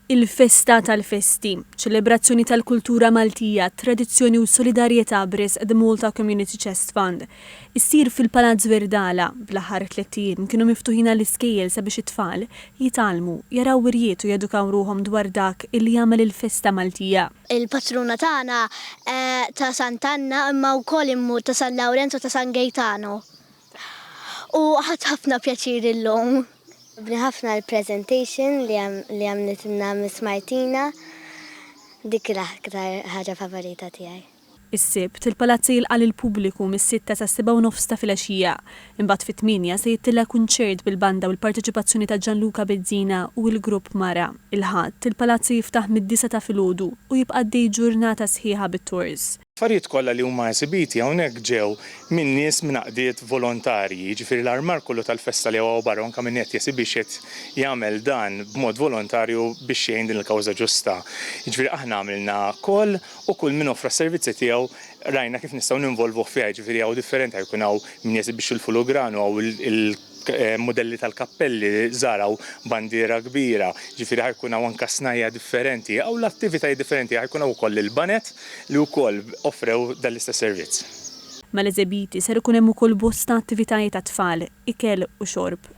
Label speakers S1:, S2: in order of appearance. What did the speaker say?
S1: Il-festa tal-festi, ċelebrazzjoni tal-kultura Maltija, tradizzjoni u solidarjetà b'risq The Malta Community Chest Fund, issir fil-Palazz Verdala, bl-aħħar tlett ijiem kienu miftuħin għall-iskejjel sabiex it-tfal jitgħallmu, jaraw wirjiet u jedukaw ruħhom dwar dak illi jagħmel il-festa Maltija.
S2: Il-patruna tagħna ta' Sant'Anna imma wkoll immur ta' San Lawrenz u ta' San Gejtano. U ħadt ħafna pjaċir illum. Għoġobni ħafna l-presentation li għamlitilna Miss Martina, dik l-aktar ħaġa favorita tiegħi.
S1: Is-Sibt, il-Palazz se jilqa' lill-pubbliku mis-sitta sas-sebgħa u nofs ta' filgħaxija. Imbagħad fit-tmienja se jittella' kunċert bil-banda u l-parteċipazzjoni ta' Gianluca Bezzina u l-grupp Mara. Il-Ħadd, il-Palazz se jiftaħ mid-disgħa ta' filgħodu u jibqa' għaddej ġurnata sħiħa bit-tours.
S3: L-affarijiet kollha li huma esibiti hawnhekk ġew minn nies minn għaqdiet volontarji, jiġifieri l-armar kollu tal-festa li hawn barra u anke min qed jesibixxi qed jagħmel dan b'mod volontarju biex jgħin din il-kawża ġusta. Jiġifieri aħna għamilna call u kull min offra s-servizzi tiegħu rajna kif nistgħu ninvolvuh fiha, jiġifieri hawn differenti ħa jkun hawn min jesibixxi l-fulugranu, hawn il mudelli tal-kappelli żgħar hawn bandiera kbira, jiġifieri ħa jkun hawn anke snajja' differenti, hawn l-attivitajiet differenti, ħa jkun hawn ukoll il-baned li wkoll offrew dan l-istess servizz.
S1: Mal-eżebiti ser ikun hemm ukoll bosta attivitajiet għat-tfal, ikel u xorb.